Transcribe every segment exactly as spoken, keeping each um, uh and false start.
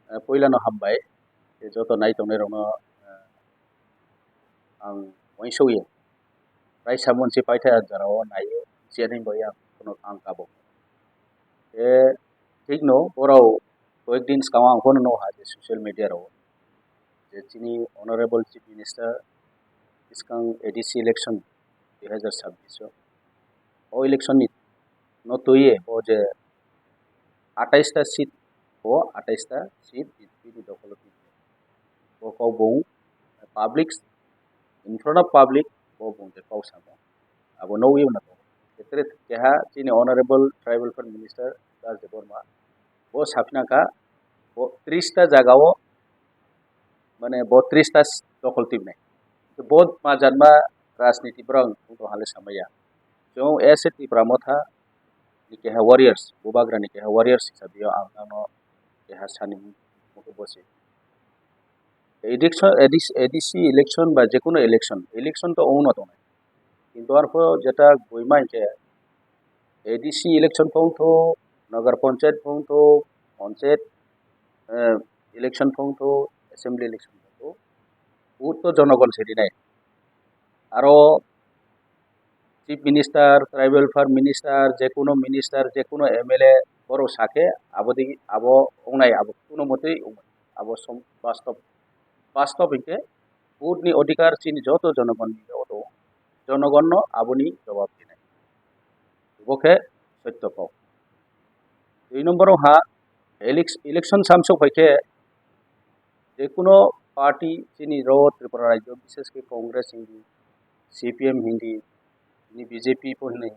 Eh, puilano hambai. Tei joto nai tongnai rokno, eh, ang uaingsukya. Raisa monsi paithai a jora o nai o, chini bai ang kono ang kabo. Tei thik no, borok koyek din swkango ang phano nukha je social media rok je chini Honorable Chief Minister swkang A D C election dui hazar sabbish o, o election ni no twiwi bo je atais ta seat, bo atais ta seat B J P ni dokholo twi. Bo kok bung public, in front of public, bo bung je kok samo. Abo nugwi mano. Ketre keha chini Honorable Tribal Affairs Minister Raj Debbarma, bo saphina kha, bo tris ta jaga o, mane bo tris ta dokhol tibnai. Bo ma janma rajniti borok wngtong hale samaya. Chwng as a Tipra Motha ni keha warriors, Bubagra ni keha warriors hisabe o ang nangno keha sani mukhung bosi. Election, A D C, A D C election ba jekono election, election to wngno tongnai. Kintu arpho jeta goi ma hinkhe A D C election phongtho, Nagar Panchayat phongtho, Panchayat, eh, election phongtho, Assembly election phongtho, vote to jonogon se rinai. Aro Chief Minister, Tribal Affairs Minister, jekono minister, jekono M L A, borok sakhe abo di, abo wngnai, abo kono motwi wngnai, abo som-, bastob, bastob hinkhe vote ni odhikar chini joto jonogon ni joto, jonogon no aboni jawab dinai. Bo khe sotto kok. Dui number ha elec-, election samsok bai khe jekono party chini ro Tripura rajyo, bishesh khe Congress hindi, C P M hindi, ni B J P pho hindi,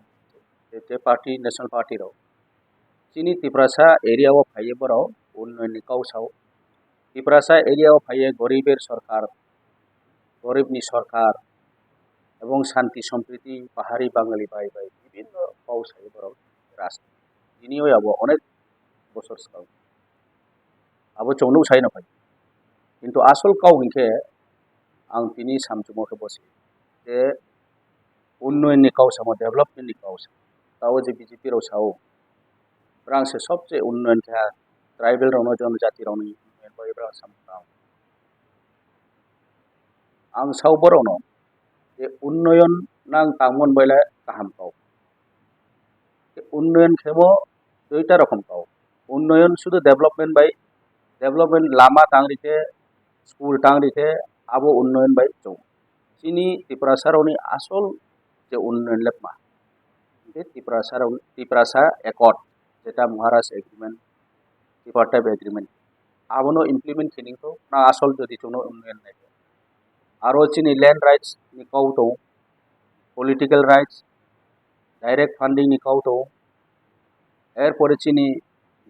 te, te party, national party rok. Chini Tiprasa area o phaiwi borok unnoyon ni kok sao. Tiprasa area o phaiwi goribir sorkar, gorib ni sorkar, ebong shanti sompriti, pahari Bangali bai bai bibhinno kok sai borok rajniti. Tini oi abo onek bosor swkang. Abo chwng nuk sai no phai. Kintu asol kok hinkhe ang tini samchumo khe bosi je unnoyon ni kok samo, development ni kok samo. Tao je B J P rok sao, borang se sobse unnoyon kha, tribal rokno, jonojati rokni unnoyon bai borang samung tang. Ang sao borokno je unnoyon nang tangmon bai le kaham kok. Unnoyon khemo duita rokom kok. Unnoyon sudu development bai, development lama tang rikhe, school tang rikhe, abo unnoyon bai chwng. Chini Tiprasa rokni asol je unnoyon lepma. Hinkhe Tiprasa rok, Tiprasa Accord, jeta Maharaj Agreement, Tripartite Agreement, abono implement khe ningkho na asol jodi chwngno unnoyon nai. Aro chini land rights ni kok tongo, political rights, direct funding ni kok tongo, erpore chini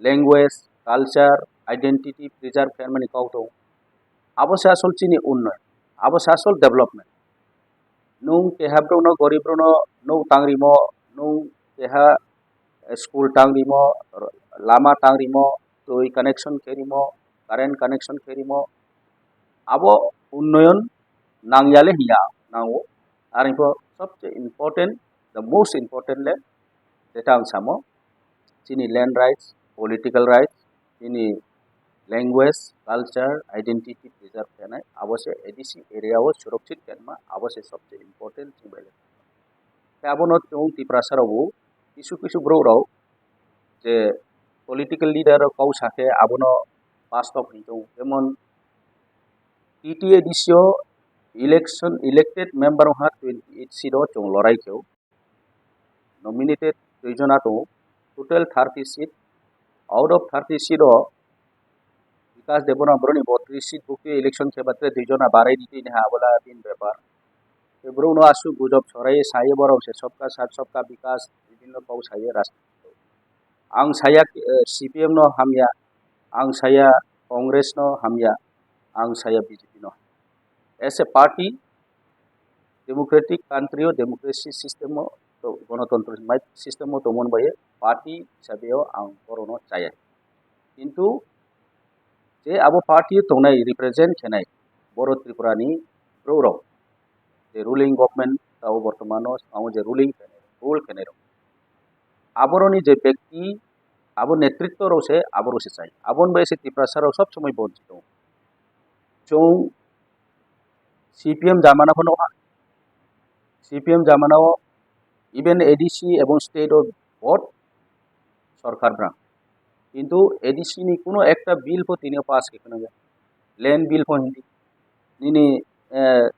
language, culture, identity preserve khaimani kok tongo. Abo se asol chini unnoyon, abo se asol development. Nwng keha borokno, gorib borokno nwng tang rimo, nwng keha school tang rimo, lama tang rimo, twi connection khe rimo, current connection khe rimo, abo unnoyon nangyale hiya nango. Ar info sobse important, the most important le jeta ang samo, chini land rights, political rights, chini language, culture, identity preserve khenai, abo se A D C area o surakshit khenma, abo se sobse important chini bai le. Khe abono chwng Tiprasa rok bo kisu kisu borok rok je political leader rok kok sakhe abono bastob hinwi tongo. Jemon T T A D C o election, elected member wngkha twenty eight seat o chwng lorai khe o. Nominated dui jona tongo, total thirty seat. Out of thirty seat o Bikash Debbarma boroni bo tris seat bukti election khe batre dui jona barai di tini ha abola bini bepar. Tei borokno aswk gujob sorai sawi borok se sobka sat sobka bikash bibhinno kok sawi rajniti. Ang saya, eh, C P M no hamya, ang saya Congress no hamya, ang saya B J P no. As a party, democratic country o democracy system o to, gonotontro system o tongmani bai party hisabe o ang borokno chaya. Kintu je abo party o tongnai represent khenai borok Tripura ni borok rok je ruling government tao bortomano swkango je ruling khenai, rule khenai rok. Aboroni je bekti Abo netritto rok se abo rok se chai. Aboni bai se Tiprasa rok sob somoi bonchito. Chwng C P M jamana phano ha. C P M jamana o even A D C ebong state o both sorkar brang. Kintu A D C ni kuno ekta bill pho tini pass khe khwna ya. Land bill pho hindi. Nini, eh,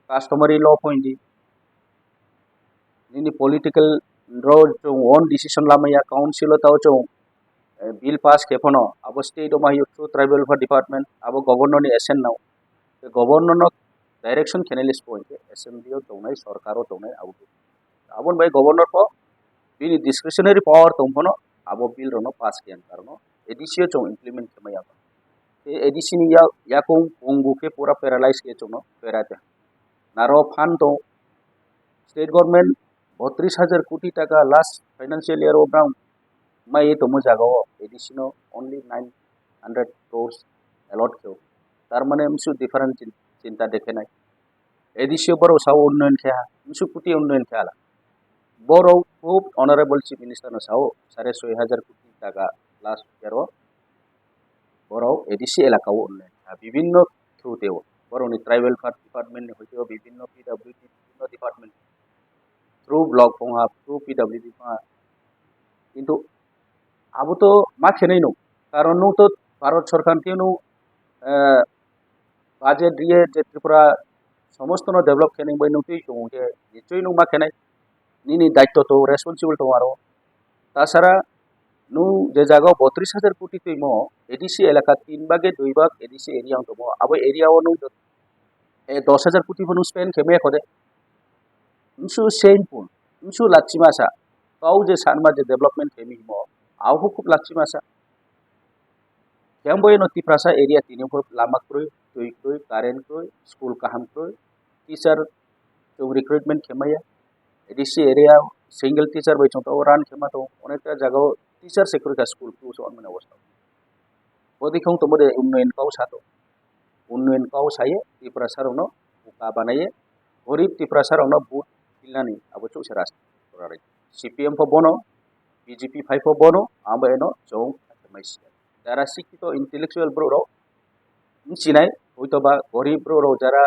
customary law pho hindi. Nini political rw chwng own decision lamaya, council o tao chwng, eh, bill pass khe phano abo state o ma hiyo through tribal welfare department, abo governor ni assent nao. Tei governor no direction khenai le spo hinkhe assembly o tongnai, sorkar o tongnai abo. Aboni bai governor pho bini discretionary power tong phano abo bill rok no pass khe ang karon no A D C o chwng implement khe maya. Tei A D C ni ya-, yakung pungu khe pura paralyze khe chwngno pera khe. Naro phan tong state government botris hajar koti taka last financial year o brang mai tongmo jaga o A D C no only nine hundred crores allot khe. Tar mane msu different chin-, chinta dekhe nai. A D C o borok sao unnoyon khe ha, msu koti unnoyon khe hala. Borok khub honorable chief minister no sao sare soi hajar koti taka last year o borok A D C elaka o unnoyon kha bibinno through teo. Borokni tribal welfare department ni hoite o bibinno P W D bibinno department through block pongha, through P W D pongha. Kintu abo to ma khenai no. Karon nwng to Bharat Sorkar khe nwng, eh, budget riye je Tripura somosto no develop khenai bai nwng twi chwng khe nichoi nwng ma khenai. Nini daitto to responsible to aro. Tasara nwng je jaga o botris hajar koti twimo A D C elaka tin bage dui bag A D C area wng tongmo. Abo area o nwng, eh, dos hajar koti phano spend khe maya khode. Msu shameful, msu lachimasa. Kau je sanma je development khe mi himo. Au khub lachimasa. Khe ang boyeno Tiprasa area tini phur lama kwrwi, twi kwrwi, current kwrwi, school kaham kwrwi, teacher chwng recruitment khe maya. A D C area single teacher bai chwng tongo, run khe ma tongo, onekta jaga o teacher se kwrwi kha school kwrwi se onmani obostha. Bodi khong tongbo de unnoyon kau sato. Unnoyon kau saye Tiprasa rokno buka banaye, gorib Tiprasa rokno vote pilnani abo chuksa rajniti. C P M pho bono, B J P phai pho bono, abo eno chwng mai sia. Jara sikito intellectual borok rok wng chinai, hoito ba gorib borok rok jara,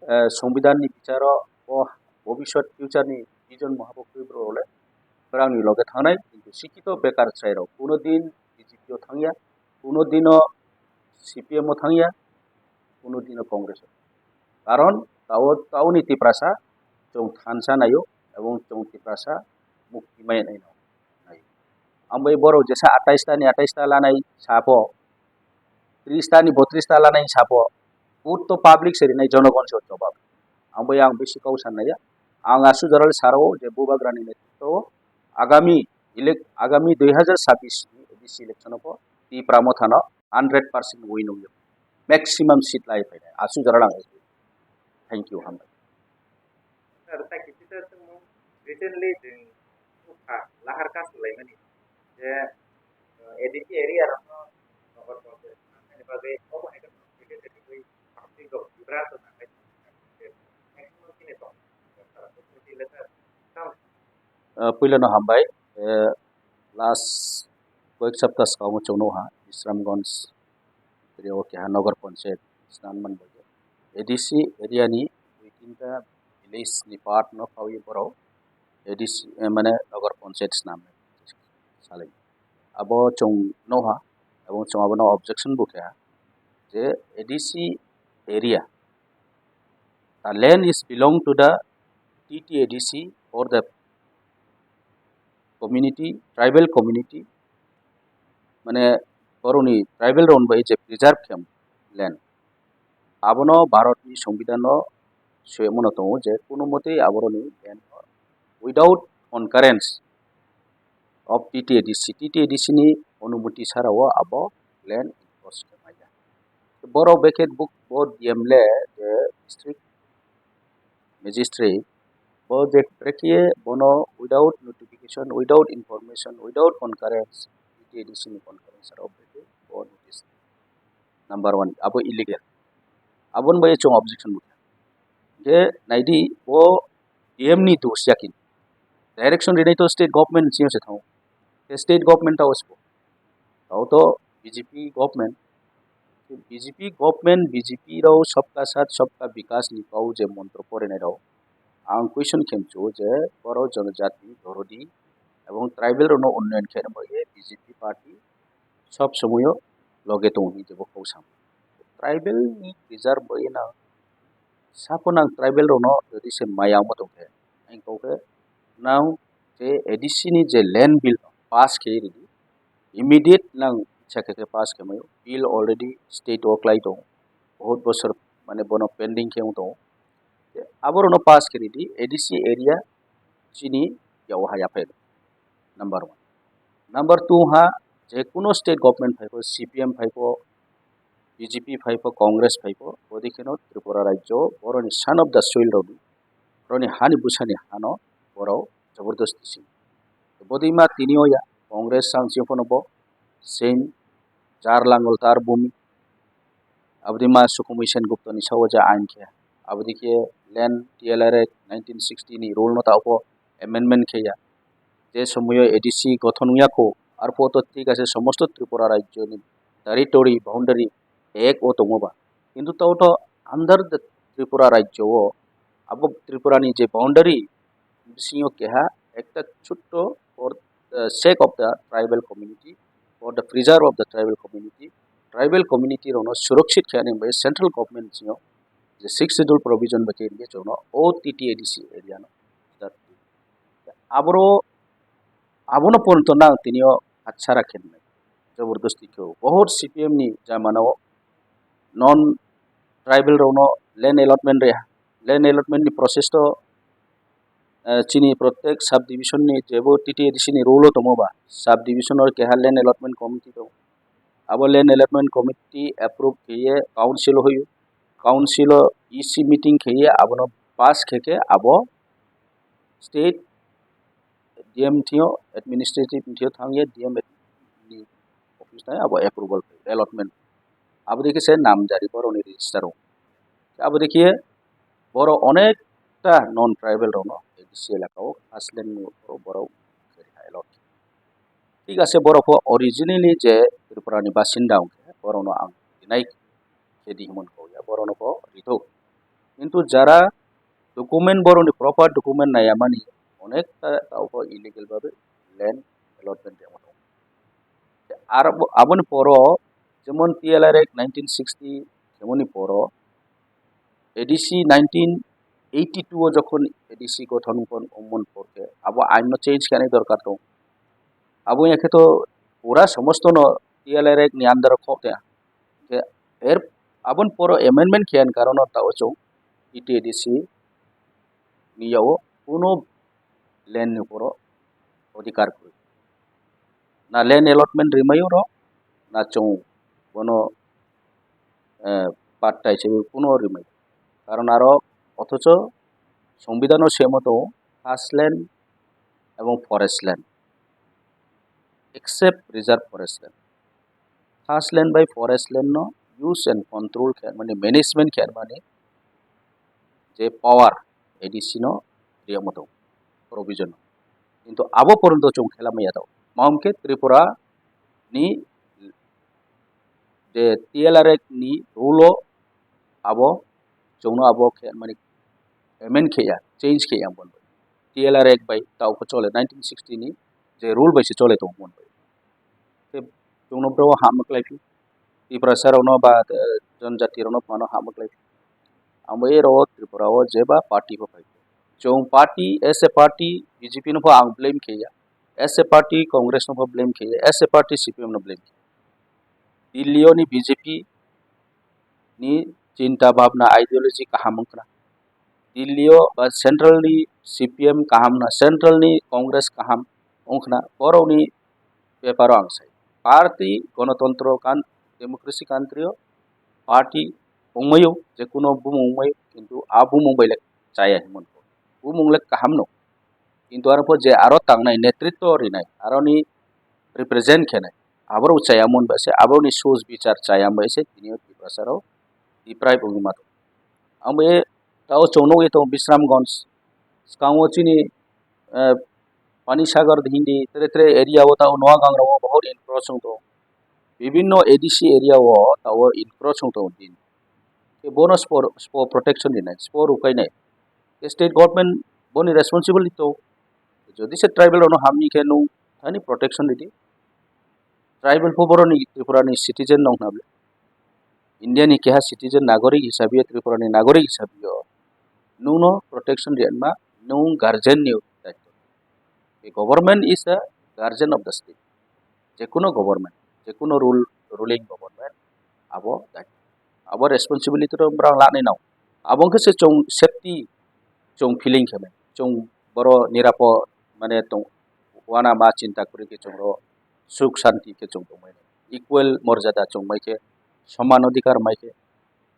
eh, Songbidan ni bicharo o bobiswt future ni vision mohabo kwrwi borok rok le kwrang ni loge thangnai, kintu sikito bekar chwrai rok kuno din B J P o thangya, kuno dino C P M o thangya, kuno dino Congress o. Karon tao, taoni Tiprasa chwng thansa naio, ebong chwng Tiprasa mukti mai naino. Ang bai borok jesa atais ta ni atais ta lanai sapo, tris ta ni botris ta lanai sapo, ut to public se rinai, jonogon se jobab. Ang bai ang bisi kau san naiya. Ang Asu Jaral saro je Bubagrani netrito o agami elec-, agami dui hajar sabbish ni A D C election o Tipra Motha no hundred percent win wngjak. Maximum seat lai phainai. Asu Jaral ang. Thank you, hambai. Sir, ta kisi ta chwng recently chwng nukha lahar kas laimani je, uh, A D C area rokno nokar tongse nangmani bagwi obo hai kheno secretary twi public rok bibra to nangai maximum chini tong. Sir, opportunity letter kam. Uh, puilano hambai. Uh, last koyek sapta swkango chwng nukha Bisramganj area o keha Nagar Panchayat swnam man bagwi A D C area ni dui tinta village ni part no khawi borok A D C, eh, mane Nagar Panchayat swnam salai. Abo chwng nokha, abo chwng abono objection bo kha je A D C area, the land is belong to the T T A D C or the community, tribal community, mane borokni tribal rok bai je preserve khe land, abono Bharatni Songbidanno suyamano tongo je kuno motei aboroni land without concurrence of T T A D C, T T A D C ni onumoti sara o abo land encroach khe maya. Borok bekhe bo, bo D M le je district magistrate bo je brekhe bono without notification, without information, without concurrence, T T A D C ni concurrence aro brekhe bo notice. Number one, abo illegal. Aboni bai chwng objection bo kha. Je naidi bo D M ni dos yakin. Direction rinai to state government ni singyo se thango. State government tao sbo. Tao to B J P government. B J P government, B J P rao sabka saath sabka vikas ni kau je montro porinai rao. Ang question khe mchu je borok jonojati, dorodi ebong tribal rokno unnayan khe rwmani B J P party sob somoyo loge tongo hinwi bo kok samo. Tribal ni reserve bo eno sabo nang tribal rokno jodi se maya wngma tongkhe, ang kok khe nang je A D C ni je land bill pass khe ridi, immediate nang icha khe khe pass khe mayo. Bill already state o klai tongo, bahut bosor mane bono pending khe wng tongo. Aborokno pass khe ridi, A D C area chini yao ha yaphai rw. Number one. Number two ha, je kuno state government phaikho, C P M phaikho, B J P phaikho, Congress phaikho, bodi kheno Tripura rajyo boroni son of the soil rokni, boroni hani bwsani hano borok jabardasti sing. Bodi ma tini oya, Congress sang sing phano bo same jar langol tar bumi. Abodi ma Sukhumwi Sen Gupta ni sao je ain khe. Abodi khe land T L R Act nineteen sixty ni rule no tao amendment khe ya. Je somoyo A D C gothon wngya kho, arphuh to thik ase somosto Tripura rajyo ni territory boundary ek o tongo ba. Kintu tao to under the Tripura rajyo o abo Tripura ni je boundary bisingo keha ekta chotto for the sake of the tribal community, for the preserve of the tribal community, tribal community rokno surakshit khe ani bai central government singo je sixth schedule provision bai khe ringkhe chwngno O T T A D C area no. Aboro, abono porjonto nang tini o hatsara khe nai. Jabardasti khe o. Bohot C P M ni jamana o non tribal rokno land allotment re, land allotment ni process to, eh, chini protek sub division ni jebo T T A D C ni rule o tongo ba, sub division o keha land allotment committee tongo. Abo land allotment committee approve khe ye council o hoyo. Council o E C meeting khe ye abono pass khe khe abo state D M thio administrative thio thang ye D M ni office nai abo approval allotment. Abo dikhe se namjari borok ni register o. Abo dikhe borok onek ta non tribal rok no A D C elaka o khas land ni borok allot. Thik ase, borok pho originally je Tripura ni basinda wngkhe borok no ang rinai khe di himon kok ya, borok no pho rithok. Kintu jara document, borok ni proper document naiya mani onek ta tao pho illegal babe land allotment rwma tongo. Aro bo, aboni poro jemon T L R Act nineteen sixty khemoni poro A D C nineteen eighty two o jokhon A D C gothon wngkon, wngmon porkhe abo ain no change khe ani dorkar tong. Abo wngya khe to pura somosto no T L R Act ni under o khok ya. Khe er aboni poro amendment khe ani karon no tao chwng T T A D C ni yao kuno land ni poro odhikar kwrwi. Na land allotment rwmai oro, na chwng bono, eh, pattai se kuno rwmai. Karon aro othocho Songbidhano semo tongo khas land ebong forest land, except reserve forest land. Khas land bai forest land no use and control khe mani, management khe mani je power A D C no riyamo tongo provision. Kintu abo porjonto chwng khela maya tongo. Maham khe Tripura ni je T L R Act ni rule o abo chwngno abo khe mani amend khe ya, change khe ya bon. T L R Act bai tao khe chole nineteen sixty ni je rule bai se chole tongo bon. Tei chwngno bro hama kwlai phi. Tiprasa rokno ba, eh, jonjati rokno phano hama kwlai phi. Amo ero Tripura o jeba party bo phai. Chwng party, as a party, B J P no pho ang blame khe ya. As a party, Congress no pho blame khe ya. As a party, C P M no blame khe ya. Delhi o ni B J P ni chinta bhabna, ideology kaham wngkha na. Delhi o ba central ni C P M kaham na, central ni Congress kaham wngkha na, borok ni beparo ang sai. Party, gonotontro kan-, democracy country o party wngmaio, je kuno bumung wngmaio, kintu a bumung bai le chaya himon. Bumung le kaham no. Kintu aro pho je aro tangnai, netritwo rinai, aroni represent khenai, aborok chaya mon bai se, aborokni soch bichar chaya bai se, tini o Tiprasa rok deprive wngwi ma tongo. Ang bai tao chwng nugwi tongo Bisramganj, swkango chini, eh, Panisagar hindi tere tere area o tao Noagang rok o bahut encroach wng tongo. Bibinno A D C area o tao encroach wng tongo din. Ke bono spo, spo protection rinai, spo rukainai. Ke state government boni responsibility to. Jodi se tribal rokno hamni khe nung thani protection ridi. Tribal pho boroni Tripura ni citizen nong na bole. India ni keha citizen nagorik hisabe Tripura ni nagorik hisabe nungno protection rianma nung guardian ni daityo. The government is a guardian of the state. Jekuno government, jekuno rule, ruling government abo daityo. Abo responsibility to brang lanai nao. Abo wngkhe se chwng safety chwng feeling khe mani. Chwng boro nirapo mane tong wana ma chinta kwrwi khe chwng ro suk shanti khe chwng tongmani. Equal morjada chwng mai khe, soman adhikar mai khe,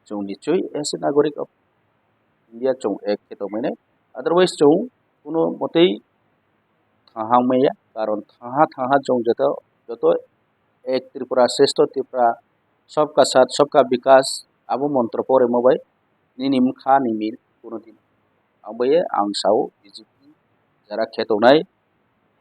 chwng nichoi as a nagorik of India chwng ek khe tongmani. Otherwise chwng kuno motei thanha wngmaya, karon thanha thanha chwng joto, joto ek Tripura, shrestho Tripura, sabka saath, sabka vikas, abo montro poremo bai nini mkha ni mil kuno din. Ang bai ang sao B J P jara khe tongnai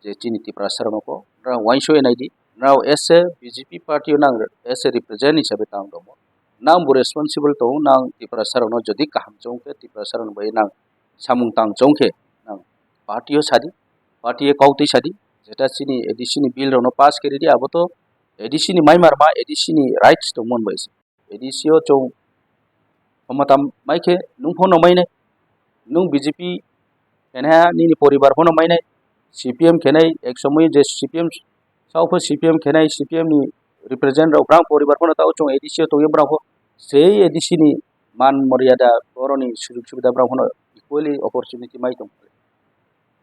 je chini Tiprasa rokno ko, nrao uaingsoi naidi, nrao as a B J P party o nang as a represent hisabe tang tongo. Nang bo responsible tongo, nang Tiprasa rokno jodi kaham chong khe Tiprasa rokno bai nang samung tang chong khe nang party o sadi, party o kok twi sadi, jeta chini A D C ni bill rokno pass khe ridi, abo to A D C ni mai marma, A D C ni rights tongmon bai se. A D C o chwng khomota mai khe nung phano mainai, nung B J P khenai nini poribar phano mainai, C P M khenai ek somoi je C P M sao pho C P M khenai, C P M ni represent rok brang poribar phano tao chwng A D C o tongwi brang pho sei A D C ni man moryada boroni sujug subida brang phano equally opportunity mai tong.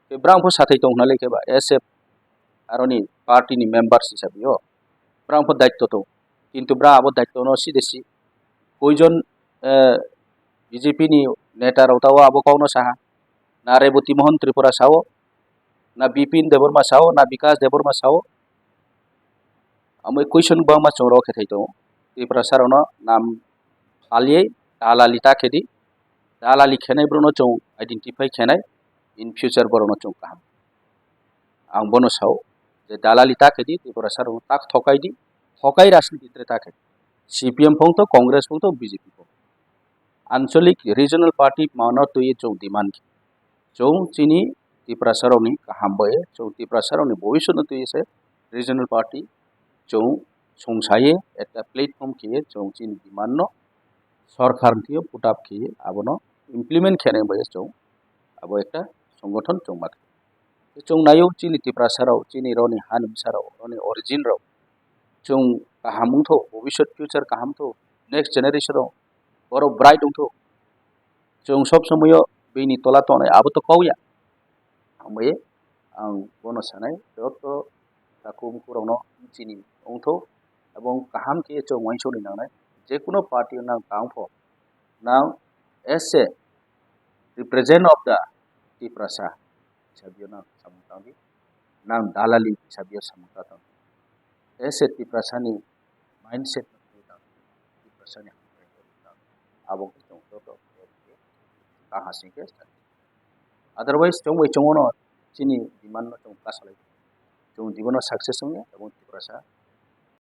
Khe brang pho sathai tong hwnle khe ba S F aroni party ni members hisabe o brang pho daityo tong, kintu brang abo daityo no side si koijon, eh, B J P ni neta rok tao abo kok no saha, na Reboti Mohan Tripura sao, na Bipin Debbarma sao, na Bikas Debbarma sao. Amoi question bangma chwng rok khe thai tongo. Tiprasa rokno nam phalwi dalali ta khe di. Dalali khenai borokno chwng identify khenai, in future borokno chwng kaham. Ang bono sao je dalali ta khe di, Tiprasa rokno tak thokai di, thokai rajniti tre ta khe. C P M phong to, Congress phong to, B J P phong. Ancholic regional party mano twi chwng demand khe. Chwng chini Tiprasa rokni kaham bai, chwng Tiprasa rokni bhobishyotno twi se regional party chwng songsaye ekta platform khe chwng chini demand no sorkar thwiyo put up khe abono implement khenai bai chwng abo ekta songothon chwng ma. Chwng naio chini Tiprasa rok, chini roni hanimsa rok, roni origin rok. Chwng kaham wngthok, bhobishyot future kaham thok, next generation rok borok bright wngthok. Chwng sob somoyo bini tola tongnai abo to kok ya. Ang bai ang bono sanai joto takhuk bukhuk rokno chini wngthok ebong kaham khe chwng uaingsukni nangnai. Jekuno party o nang tang pho, nang as a represent of the Tiprasa hisabe o nang samung tang di, nang dalali hisabe o samung ta tang di. As a Tiprasa ni mindset no twi tang di, Tiprasa ni hamkrai no twi tang di. Abo khe chwng joto kaham sing khe. Otherwise chwng bai chwng no chini demand no chwng pass khlai, chwng demand no success wngya ebong Tiprasa